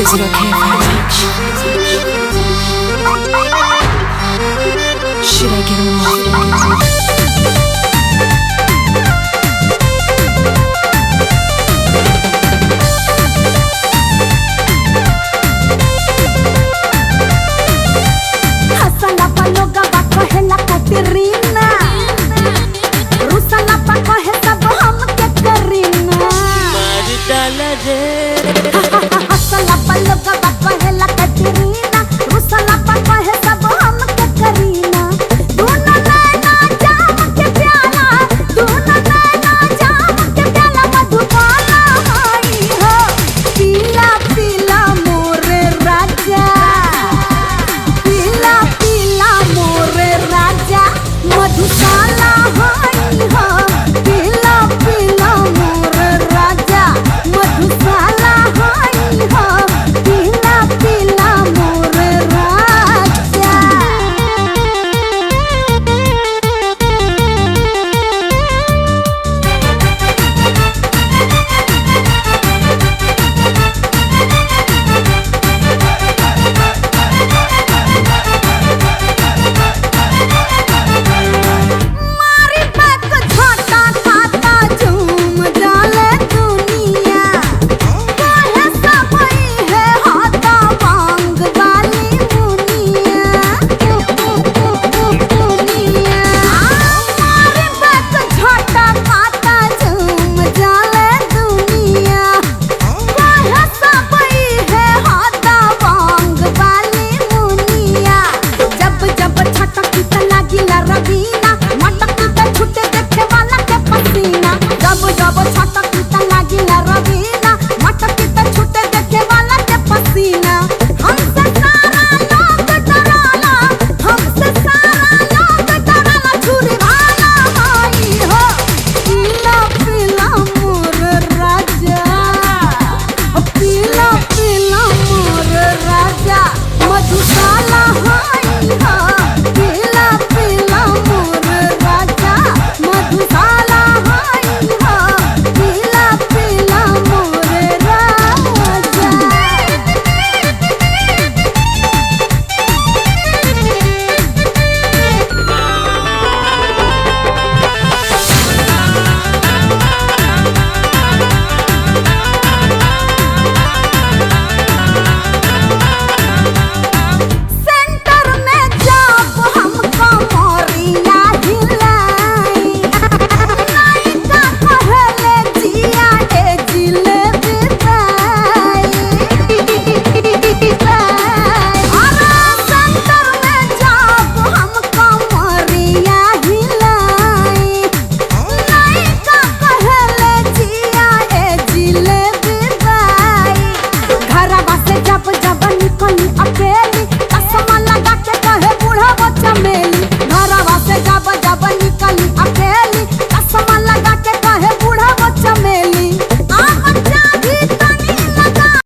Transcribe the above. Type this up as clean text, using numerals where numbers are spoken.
Is it okay if I touch? Should I get along? हसला पा लोगवा कहेला कटरीना, रुसला पा कहे सब हमके करीना। मार डाला रे। हसला पा लोगवा कहेला कटरीना, रुसला पा कहे सब हमके करीना। दोनों नैना जाम के प्याला, दोनों नैना जाम के प्याला, मधुबाला आई हो। पीला पीला मोरे राजा, पीला पीला मोरे राजा, मधुशाला हाई हो। पीला पीला मोरे राजा, मधुशाला हाई हो। पीला पीला मोरे राजा। मारी बैक झोटा खाता झूम जाले दुनिया, काहे सबई है हाथा बांग वाली मुनिया। मुनिया मारी बैक झोटा खाता झूम जाले दुनिया, काहे सबई है हाथा बांग वाली मुनिया। जब जब छटकी त लागिला रवीना, मटकी त छूटे देखे वाला के पसीना। जब जब छटकी त लागिला रवीना।